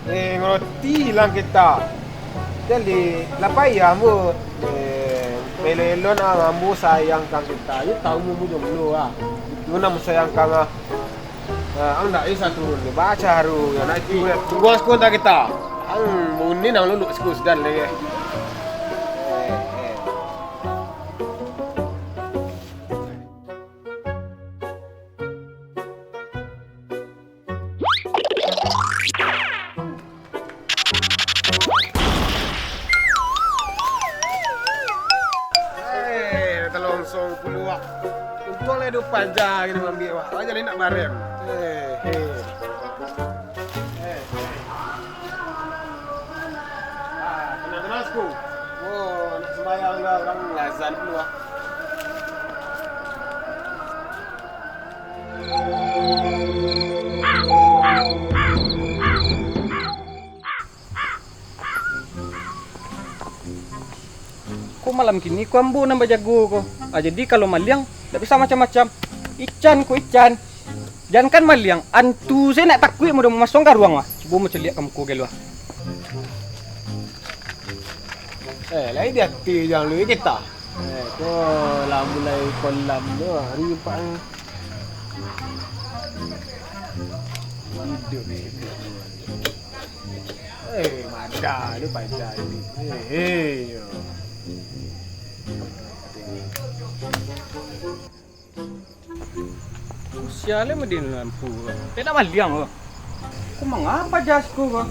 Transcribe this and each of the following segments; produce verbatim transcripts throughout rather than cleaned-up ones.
Eh, ngaroti lah kita. Jadi, lah payah ambo. Eh, elok-elok nak ambo sayangkan kita. Yo tahu ambo jomblo lah. Itu nak masayangkan lah. Ah, ang ndak bisa turun ni. Baca haru. Ya, nak itu. Tunggu siko tak kita. Ang muni nang luluk siko sudah lagi. Eh, eh. Eh, talongsong pulo, wak. Untuang lah duo paja kini mambiak, wak. Wak jaleh nak barem. Eh, eh. Eh, eh. Ah, tenang-tenang, Sku. Oh, nak sembahyang dah, urang azan pulo, wak. Ko malam kini ko ambo nan bajago ko. Ah, jadi kalau maliang, dak bisa macam-macam. Ican ko ican. Jankan maliang, antu se nak takuik mudah mamasong garuang lah. Cubo macaliak ka muko gelo lah. Eh, lai di ati jan lu kita. Eh, ko lah mulai kolam tu, hari empat ni. Hidup, hidup. Eh, madah lu paja ni. Eh, eh, yo. Sia le madin lampu ko. Dak maliang ko. Ko manga paja siko ko?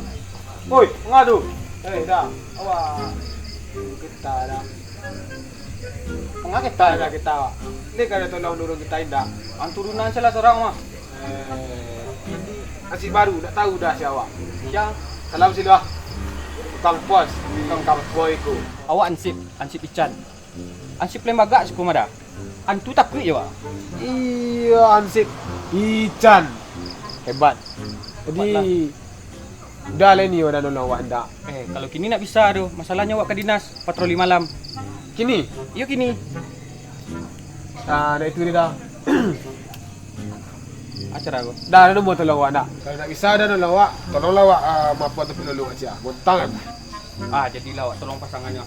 Oi, manga tu? Eh, dah. Awak. Kita dah. Manga kita dah kita, awak. Ni kada tolong turun kita indak. Ang turunan salah sorang mah. Eh, nasib baru, dak tahu dah sia awak. Yang salam silo ah. Tukang pos, tukang kampoi ko. Awak ansip, ansip ican. Ansip lembagak siko mah dah. Antu takuik jo, Wak. Iyo, ansip ican. Hebat. Jadi, hebat lah. Udah lah ni, udah nolong awak ndak? Eh, kalau kini nak bisa tu. Masalahnyo awak ka dinas, patroli malam. Kini? Iyo, kini. Ah, dah itu dia dah. Acara ko. Dah, dah nemu tolong awak ndak? Kalau nak bisa dah nolong awak, tolonglah awak, ah, mapo tapi lalu aja. Gontang. Ah, jadilah awak tolong pasangannyo.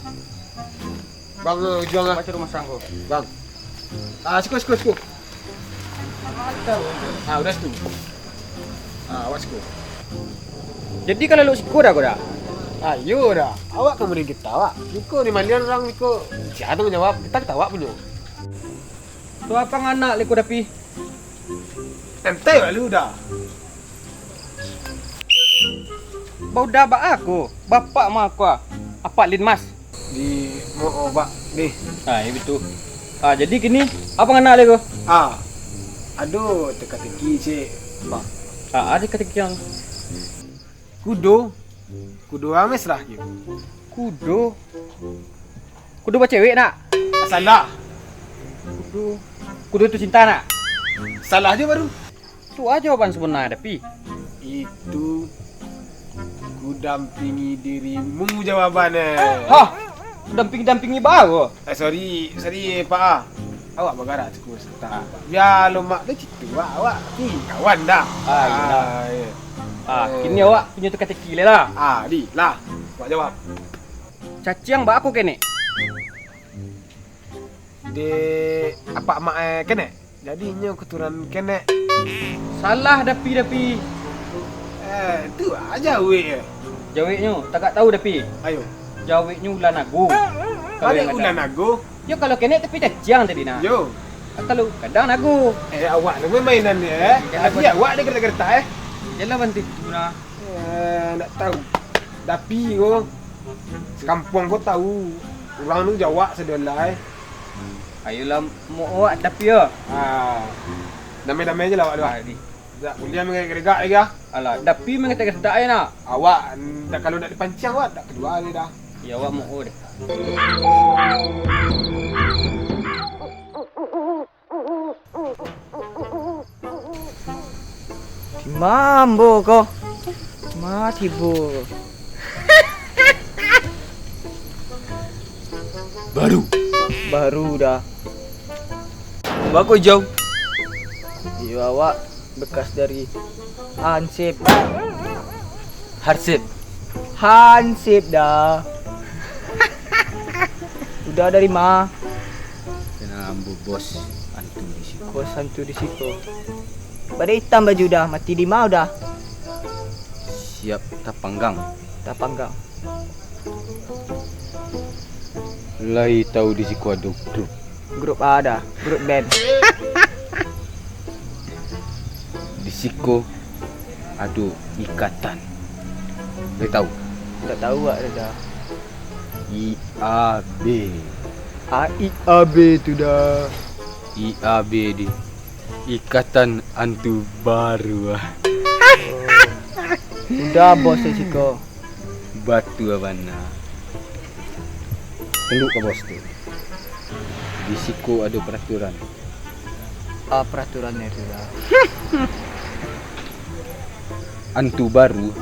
Bang, eh, ujuang lah. Baca rumah sangko. Bang. Ah, siko, siko, siko. Ah, udah situ. Ah, awak siko. Jadi kalau luk siko dah ko dah? Ah, iyo dah. Awak ka mudin kita, awak. Niko ni malian urang niko. Sia tangguang jawab? Kita, kita awak punyo. Tu apo nganak liko dapi? Ente lalu dah. Bauda baa ko, bapak mah ko, apak Linmas. Di mo, oh, bak, di. Ah, iyo batua. Ah, jadi kini, apo ngana lai ko? Ah, ado teka-teki ciek, Bang. Ah, ado teka-teki ang. Kudo, kudo ames lah, gitu. Kudo? Kudo bacewek, nak? Salah. Kudo, kudo tu cinta, nak? Salah jo baru. Tu a jawaban sabana, Dapi. Itu kudampingi dirimu jawabannyo. Hah? Kudampingi-dampingi baa ko? Eh, sorry, sorry, Pak. Awak bagarak cukup sebentar. Bia lomak tu citu, awak, awak ni kawan dah. Ah, iyo lah. Ah, iyo. Ah, eh. Kini awak punyo teka-teki lai lah. Ah, di, lah. Awak jawab. Caciang baa ko kenek? Dek apak mak, eh, kenek. Jadi inyo keturunan kenek. Salah, Dapi, Dapi. Eh, tu a jaweknyo. Jaweknyo, tagak tahu, Dapi. Ayo. Jaweknyo ular nago. Ado ular nago? Yo, kalau kenek tapi caciang tadi nah. Yo. Kalau gadang nago. Eh, awak ni main-mainan ni, eh. Ati awak ni geretak-geretak, eh. Janlah bantu tu nah. Eh, ndak tahu. Dapi ko. Sakampuang ko tahu. Urang tu jawab sadolah, eh. Ayolah, mo awak Dapi yo. Ah. Damai-damai je lah awak tu, ah. Ah, di. Dak buliah manggarik-garik lagi, ah. Alah, Dapi manggarik-garik ai nak. Awak, ndak, kalau ndak dipanciang awak, ndak kalua lagi dah. Yo, awak mo deh. Di ma ambo ko? Ma tibo. Baru. Baru dah. Baa ko jauah? Iyo, awak bekas dari hansip. Hansip. Hansip dah. Udah dari ma? Kena ambo bos antu di siko. Bos antu di siko. Bada itam baju dah, mati di ma udah? Siap tapanggang. Tapanggang. Lai tahu di siko ado grup. Grup a dah, grup band. Di siko ado ikatan. Lai tahu? Ndak tahu awak dah. I A B. A I A B tu dah. I A B di Ikatan Antu Baru ah. Oh. Udah bos di siko. Batua bana. Tunduk ka bos tu. Di siko ado peraturan. Ah, peraturan itu dah. Antu baru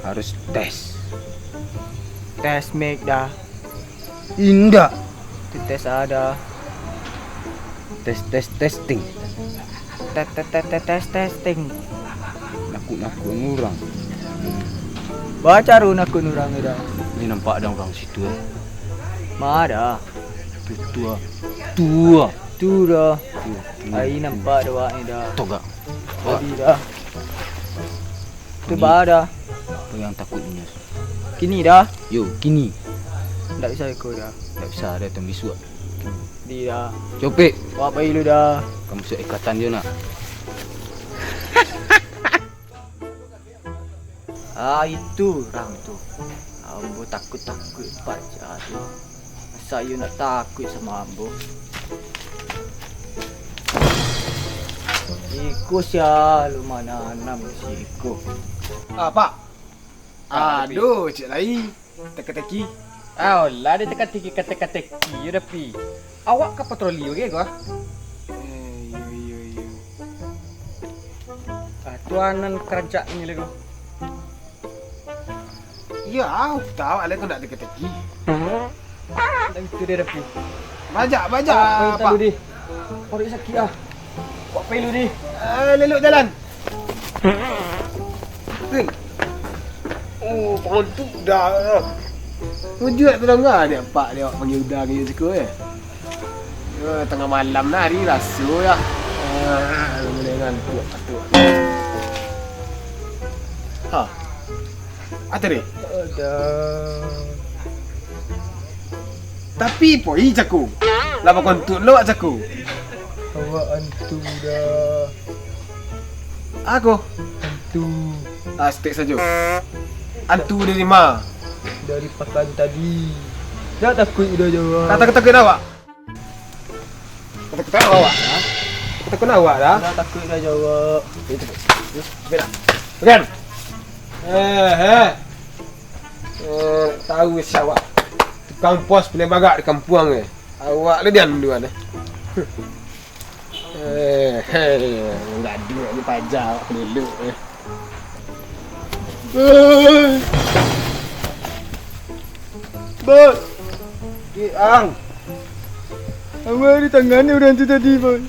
harus tes. Tes mic dah. Indak. Tes ada. Tes, tes, testing. Tes, tes, tes, tes, tes, testing. Nakuk-nakuk urang. Bacaru nakuk urang dah. Ni nampak ada urang situ eh. Ma ada. Tu, tu ah. Tu ah. Tu dah. Tu, tu. Ai nampak dah awak ni dah. Togak. Tadi dah. Tu ba dah. Apa yang takutnya? Kini dah. Yo, kini. Ndak bisa iko dah. Ndak bisa, datang bisuak. Di dah. Copek. Wak pai lu dah. Kamu sudah ikatan jo nak. Ah, itu urang tu. Ambo takut-takut paja tu. Masa iyo nak takut sama ambo? Iko sia lu mananam di siko. Ah, Pak. Ah, Ado, cek lai. Teka-teki. Ah, lah ada teka-teki, ka teka-teki yo, Dapi. Awak ka patroli oke ko? Eh, iyo, iyo, iyo. Ah, tuanan karancak ni lagu. Iyo, ah, tahu ale ko nak teka-teki. Ndak itu dia, Dapi. Bajak, bajak, Pak. Pai lu, Di. Paruik sakik ah. Wak pai lu, Di. Eh, lelok jalan. Tin. Oh, pengantuk dah. Ujuak tu langgar ni, Pak, dia awak panggil uda ke siko eh. Yo, tangah malam nah, hari raso ya. Ah, mulai ngantuk, ngantuk. Ha. Ata deh. Ada. Tapi poi cako. Lah bakontuk lo cako. Awak antu dah. Ako. Antu. Astek sajo. Antu dari ma? Dari pakan tadi. Dak takuik udah jawab. Tak takuik-takuik awak. Kata-kata awak dah. Kata-kata awak dah. Dah takuik dah jawab. Itu. Itu. Oke dah. Oke. Eh, eh. Eh, tahu siapa. Tukang pos pilihan bagak di kampuang eh. Awak le dianduan eh. Eh, eh, gaduh ni paja awak dulu eh. Bos. Bos. Di ang. Awak di tangan ni urang tu tadi, Bos.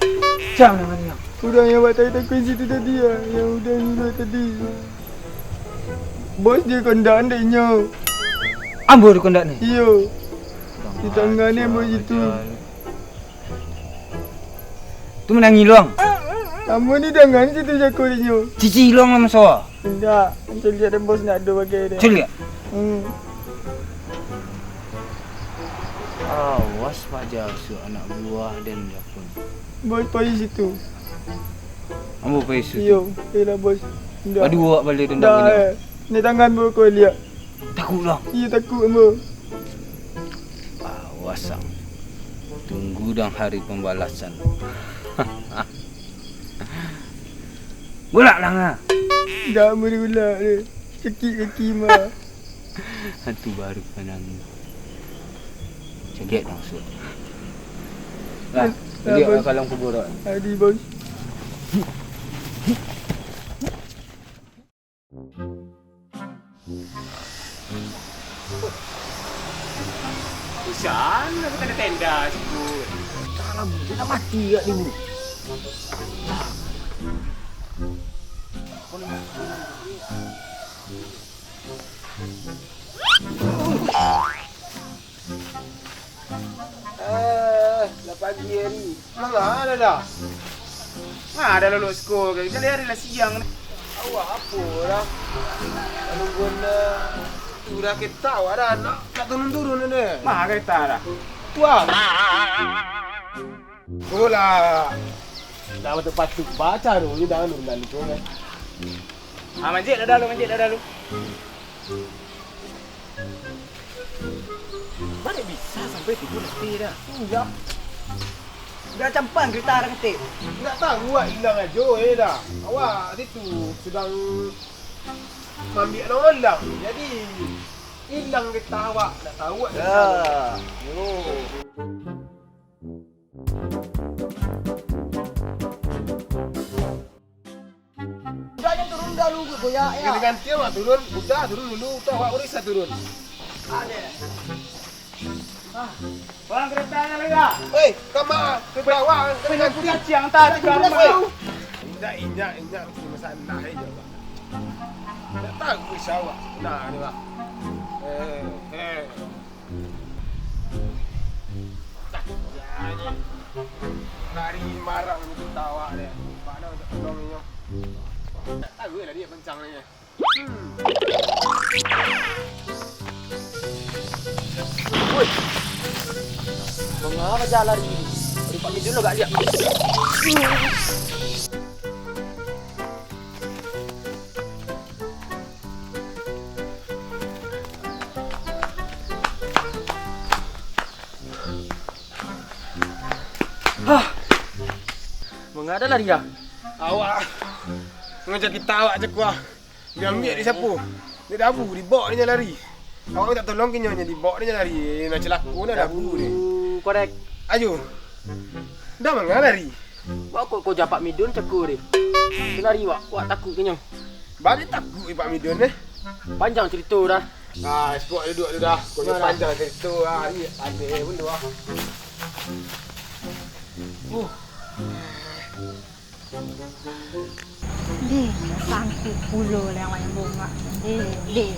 Siapa namanya? Urang yang awak tadi takut situ tadi ah, yang udah nyuruh tadi. Bos dia kondak dek nyo. Ambo di kondak ni. Iyo. Di tangan ni bos itu. Tu manangih luang. Ambo ni dangan situ jako inyo. Cici luang lah masawa. Indak, caliak den bos nak ado bagai den. Caliak. Hmm. Awas paja su anak buah den Japun. Bos pai situ. Ambo pai situ. Iyo, iyolah bos. Indak. Aduh awak balik dendam. Indak. Ni tangan bos ko liak. Takut lah. Iyo takut ambo. Awas ang. Tunggu dang hari pambalasan. Bolak lah ngah. Dak ambo diulak deh. Sakik kaki mah. Hantu baru panang. Cegek dang suak. Lah, liak lah kalam kubur awak. Adi bos. Di sana bukan ada tenda, Sibun. Salah, dia nak mati kat dia ni. Eh, lah pagi hari. Manga dah dah. Nah, dah lolok sekolah kan. Kali hari lah siang ni. Awak apo dah? Lalu guna tu dah ketak awak dah. Nak, nak turun-turun ni. Mah kereta dah. Wah. Oh lah. Dah patut-patut baca dulu dah turun tu kan. Ah, manjek dah dulu, manjek dah dulu. Baa bisa sampai tigo letih dah? Indak. Indak campan kereta urang ketek. Indak tahu awak ilang ajo, eh, dah. Awak situ sadang maambiak nolong. Jadi, ilang kereta awak. Indak tahu awak. Ya. Yo. Udah, jan turun dulu, goyak, ya. Ganti-ganti awak turun, udah turun dulu, udah awak urus turun. Ada. Ah, bang, keretanya lagi, ya? Hei, kama, kereta awak, ganti-ganti. Penyapu cacing tadi, kamu. Indak, indak, indak, masalah, eh, jawab. Indak tahu, insya Allah. Nah, ni, Bang. Eh, eh. Lari marang tu tawa deh. Mana tak tolong inyo. Tak tahu lah dia kencang ni. Hmm. Woi. Manga jalan ni? Rupa ni dulu gak dia. Hah. Manga dah lari, ah? Awak ngaja kita awak cakua. Diambiak di sapu. Di dabu, dibawak inyo lari. Awak minta tolong ka inyo, nyo dibawak inyo lari. Nah, cilako nah dabu ni. Dabu, korek. Ayo. Dah manga lari? Wak kok ko japak midun cako deh. Lari wak, wak takuik ka inyo. Baa takuik Pak Midun, eh? Panjang carito dah. Ah, esok duduk tu dah. Kok panjang carito, ah, ni aneh pun tu, ah. Uh. Deh, sangkuik pulo lah yang banyak bongak. Deh, deh.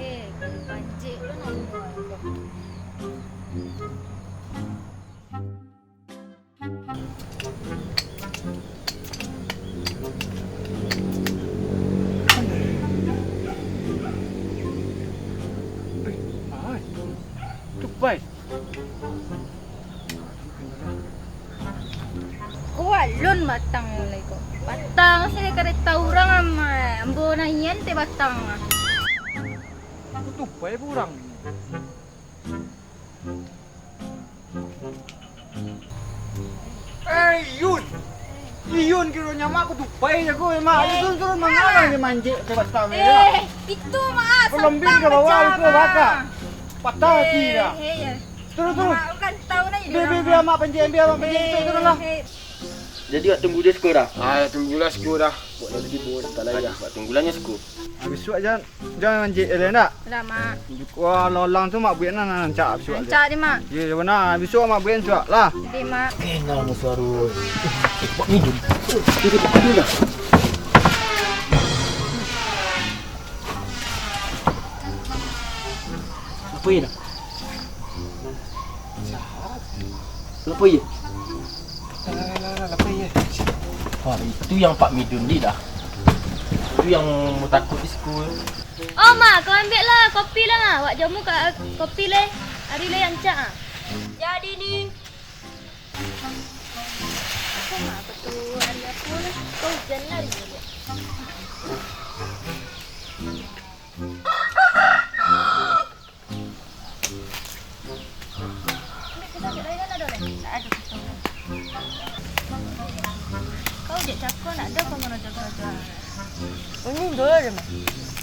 Eh, banjir pun ada. Ai, tupai. Kualun batang lai ko. Batang sajo kareta urang amat. Ambo naian teh batang. Aku tupai urang. Eh, Yun! Iyun, kironyo mak kutupai jago, eh, mak. Eh, turun, turun, manga lah dia manjek ka batang, eh, ya. Eh, itu, mak, belum bin ka bawah, lupo baka. Patah hati dah. Eh, eh, ya. Turun, turun. Mak, kan tahu lah, bia, bia, bia, mak panjek, bia, mak panjek, eh, turun lah. Eh. Jadi, wak tunggu dia siko dah. Ah, tunggulah siko dah. Buat dia tadi, bos, tak lagi dah. Wak tunggulah nyo siko. Habis wak jan. Jan manjek eleh ndak? Lah, Mak. Wah, lolang tu mak buek nan rancak bisuak. Rancak di, Mak. Ye, ye bana. Bisuak mak buek suak lah. Di, Mak. Eh, nama suara. Eh, Pak Midun. Jadi Pak Midun dah. Apa ye dah? Jahat. Apa ye? Lah, lah, lah, lah, apa ye? Wah, itu yang Pak Midun di dah. Itu yang mutakut di sekolah. Oh, Mak, kau ambiak lah kopi lah, Mak. Wak jamu ka kopi leh. Ari leh ancak, ah. Jadi ni. Apa, Mak? Apa tu? Hari apa lah? Kau hujan lah hari ni. Ambiak pisau cek lain, ado lai? Tak ado pisau. Kau dek cako nak ado kau marajo-rajo. Ini dulu deh, Mak.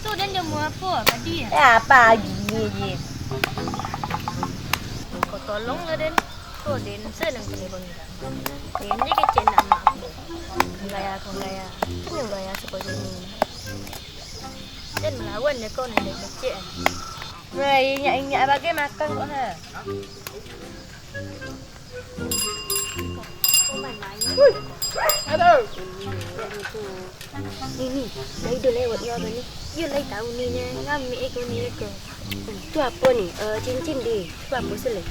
Tu den jamu apo? Padi, ah? Eh, padi je. Kau tolong lah, den. Kau den, senang kena kau ni. Den je kecek nak mak aku. Gaya kau gaya. Kena gaya seperti ini. Den melawan je kau nan kecek. Wah, inyak-inyak bagai makan kok, ha. Hui. Aduh. Ni, ni, lai do lewat jo abang ni. Yo lai tahu ni, ni. Ngamik iko ni iko. Tu apo ni? Eh, cincin di. Tu apo sih, Le?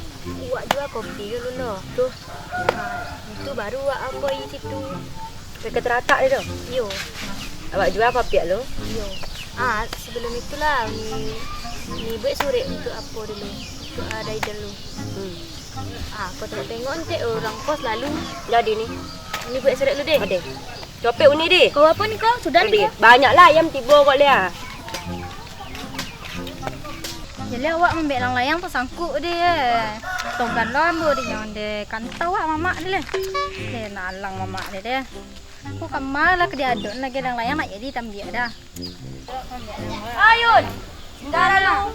Wak jua kopi dulu lo. Tu. Ah, itu baru wak apo di situ. Dekat teratak dia tu? Iyo. Awak jua kopi lo? Iyo. Ah, sebelum itulah ni, ni buat surek untuk apo dulu? Untuk adai dulu. Hmm. Ah, kau tengok-tengok ente urang kos lalu. Jadi ni. Ni buat surek lu deh. Ade. Copek uni deh. Kau apo ni kau? Sudah ni kau? Banyak lah ayam tibo kok lia. Jadi awak mambek layang-layang tasangkuk deh. Togan lo ambo deh nyawa deh. Kantau awak mamak deh leh. Deh nalang mamak deh deh. Kok kama lah ka diadok lagi layang-layang nak jadi tambiak dah. Ayun, singkah lalu.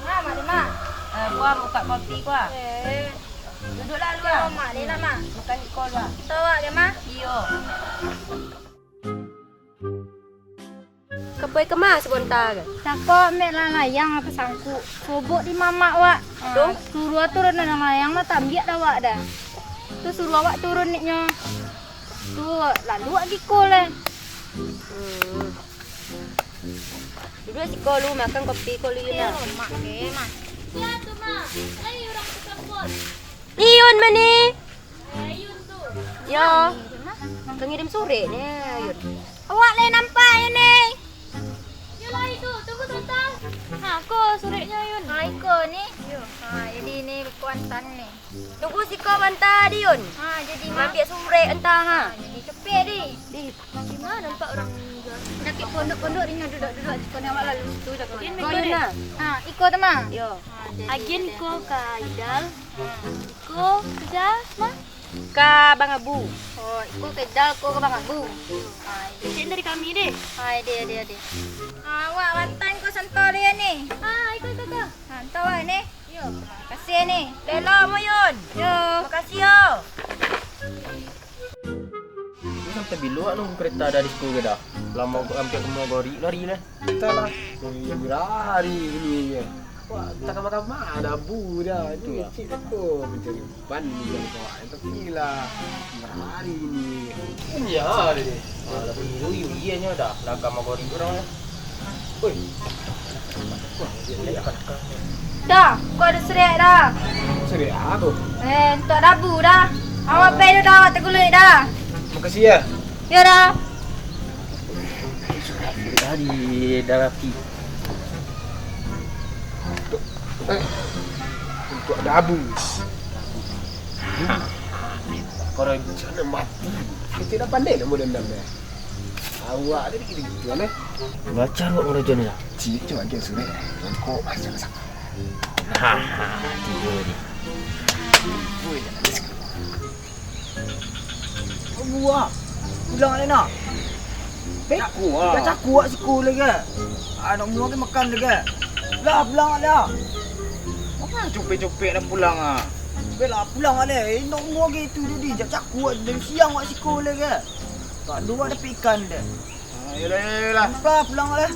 Mak, mak, mak. Eh, kuah buka kopi kuah. Eh. Duduklah lu ah. Mak, ni lah, Mak. Makan iko lu ah. Tahu awak ke, Mak? Iyo. Kapoi kama sabonta ka? Cako ambek lah layang apa sangkuk. Sobok di mamak wak. Tu? Ah, suruah turun dalam layang lah tambiak dah wak dah. Tu suruah awak turun niknyo. Tu lalu wak giko lah. Hmm. Duduak siko lu, makan kopi ko lu, Yun, lah. Mak, eh, Mak. Sia tu, Mak? Lai urang tu kampung. Ni Yun mah ni. Eh, Yun tu. Yo. Mak, ni, Mak. Ka ngirim surek ni, Yun. Awak lai nampak ini. Yo lah itu, tunggu sabanta. Ha, ko sureknyo, Yun. Ha, iko ni. Yo. Ha, jadi ni kuantan ni. Tunggu siko banta di Yun. Ha, jadi ma- Maambiak surek antah, ha. Ha, jadi capek di. Di. Di ma nampak urang jual? Dakek pondok-pondok di nyo duduak-duduak siko ni awak lalu situ jago. Agian ko, Yun, ah. Ha, iko tu mah. Yo. Ha, jadi agian ko ka Idal. Ha. Iko ka sia, mah? Ka Bang Abu. Oh, iko ka Idal, ko ka Bang Abu. Ha, jadi dari kami deh. Ha, ade, ade, ade. Ha, awak bantai ko santo dia ni. Ha, iko, iko, iko. Ha, santo awak ni. Yo, makasih ni. Lelo mo Yun. Yo. Makasih yo. Ni sampai bilo awak nunggu kereta dari siko ke dah? Lamo hampir ka Mogori lari lah. Entahlah. Yo, hari ini ya. Wah, entah kama-kama ada abu dah. Itu kecil tu mencari umpan ni kalau kau. Tapi lah, hari ini. Ini ya hari ni. Alah, iyo, iyo, iyo nyo dah. Lah ka Mogori urang lah. Oi. Dah, ko ado surek dah. Surek apo? Eh, untuak dabu dah. Awak pai dulu dah, awak taguluik dah. Makasih ya. Yo dah. Surek dari dah rapi. Untuak, eh, untuak dabu. Kau rencana mati. Kito dah pandai nak modal dendam dah. Awak tadi gitu-gitu kan, eh? Baca awak ngarajo ni lah. Cik, cuma agian surek. Kau aja lah sapa. Ha, ha, tibo ni. Tibo je lah. Buah. Pulang lah nak. Cakua ah. Dah cakua siko lagi. Anak mua ke makan lagi. Lah, pulang lah. Apa copek-copek nak pulang ah? Bela pulang lah. Eh, nak mua ke itu tadi. Jak cakua dari siang wak siko lagi. Tak dua dapat ikan dah. Ah, yolah, yolah, yolah. Pulang, pulang lah.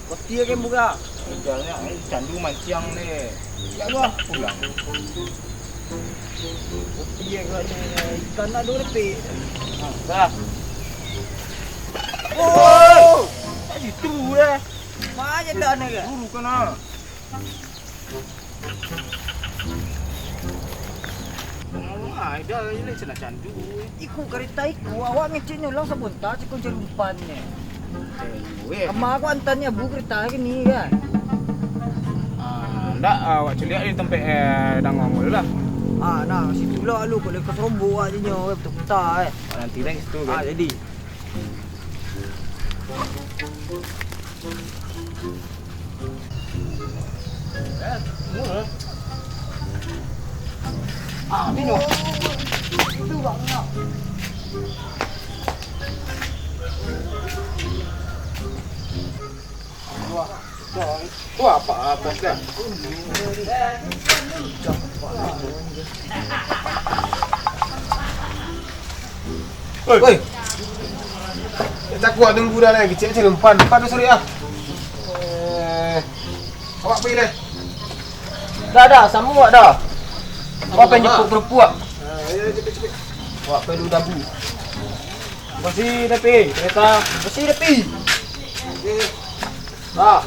Kopi ke murah. Udah lah, eh, candu mancang ni. Ya Allah, pulang. Kopi ke ni, ikan nak dua lepek. Ah, dah. Oh! Tak situ lah. Mana dah ni ke? Dulu kena. Wah, dah, ini senang candu. Iko kereta iko, awak ngeceknyo lah sabonta, cekon celumpannyo. Weh. Kama aku antarnyo bu kereta hari ni kan. Ah, ndak, ah, awak caliak di tempat, eh, dangau dulu lah. Ah, nah, situ lah lu, kalau ke Serombo awak je nyo, weh, betul-betul, eh. Ah, nanti lah situ, ah, kan? Jadi. Ah, minum. Itu bang, minum. Wah, wah, apa, apa, dah? Oi. Oi. Cakua tunggu dah, lai. Kecil macam lumpan. Empat belas sorry ah. Eh. Awak pergi deh. Dah, dah. Sama awak dah. Awak pengen jemput kerupuk. Ayo, cepet, cepet. Wak, perlu dabu. Besi, tapi, kereta. Besi, tapi. Okey. Dah.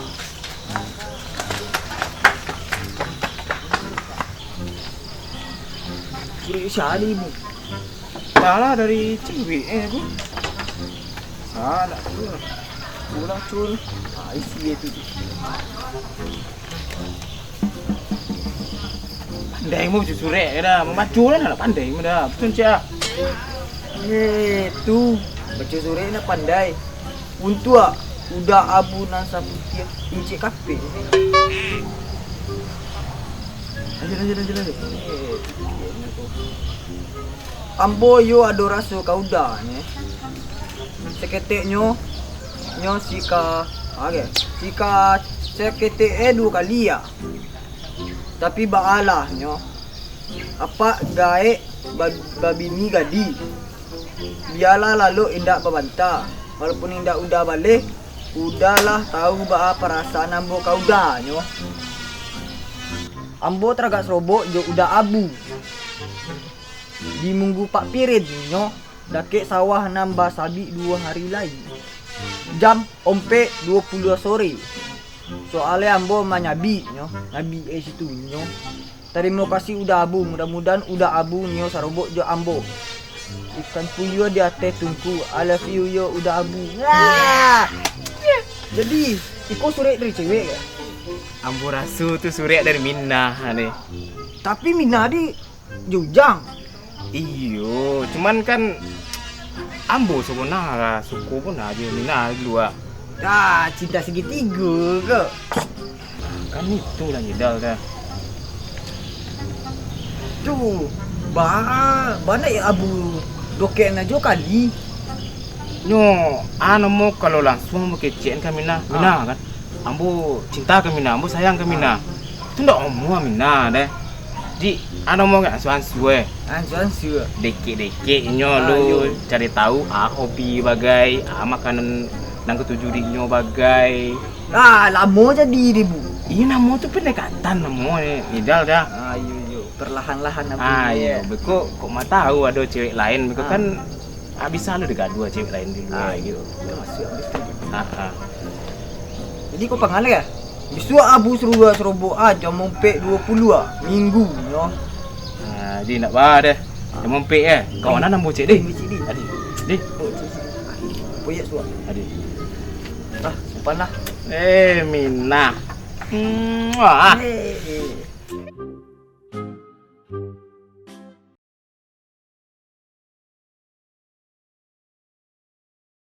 Kulik siapa ni, Bu? Salah dari cewek, eh, Bu. Salah tu. Pulang, cul. Ah, isi dia tu. Pandai mo baco surek dah. Mambaco lah nak pandai mo dah. Betul cak. Eh, tu. Baco surek nak pandai. Untuak uda abu nan saputiah incik kapek. Lanjut, lanjut, lanjut, lanjut. Eh, ambo yo ado raso ka uda, nyo. Saketek nyo, nyo sika, oke, sika saketek e duo kali ya. Tapi baalah nyo, apak gaek ba-, babini gadih. Bialah lalok indak babanta, walaupun indak uda baleh, uda lah tahu baa parasaan ambo ka uda nyo. Ambo taragak sorobok jo uda abu. Di munggu Pak Pirin nyo, dakek sawah nan basabik duo hari lai. Jam ompek duo puluah sore. Soalnyo ambo manyabik nyo, nyabik e situ nyo. Tarimo kasih uda abu, mudah-mudahan uda abu nio sarobok jo ambo. Ikan puyuh di ateh tungku, I love you yo uda abu. Wah! Jadi, iko surek dari cewek ka? Ambo raso tu surek dari Minah ni. Tapi Minah di Jujang. Iyo, cuman kan ambo sabana suko pun aja Minah dulu ah. Ah, cinta segitiga ke? Kan itu lah Nidal dah. Tu, ba-, bana ya abu dokek na jo kali. Nyo, anu mo kalau langsung bakecek ka Minah, Ah. Minah kan. Ambo cinta ka Minah, ambo sayang ka Minah. Tu ndak omuah Minah deh. Di, anu mo kan ansua-ansua eh. Ansua-ansua. Dekek-dekek nyo Ah, lu iyo. Cari tahu ah hobi bagai, ah makanan nan katuju di nyo bagai. Ah, lamo jadi deh, Bu. Iyo, namo tu pendekatan namo ni, Nidal dah. Ah, iyo, iyo. Perlahan-lahan Ah, iyo. Beko kok ma tahu ado cewek lain, beko Ah. kan ah bisa lu digaduh cewek lain di luar Ah, gitu. Iyo. Masuk habis tu. Ah, ah. Jadi kau pangan lah ya? Bisuak abu seruga serobok ah, jam ompek duo puluah ah, minggu nyo. Ah, jadi nak ba deh. Jam ompek eh. Kawan nan ambo cek deh. Ambo cek deh. Adi. Deh. Oh, cek, cek. Poyak suak. Adi. Ah, sopan lah. Eh, Minah. Muah. Eh, eh.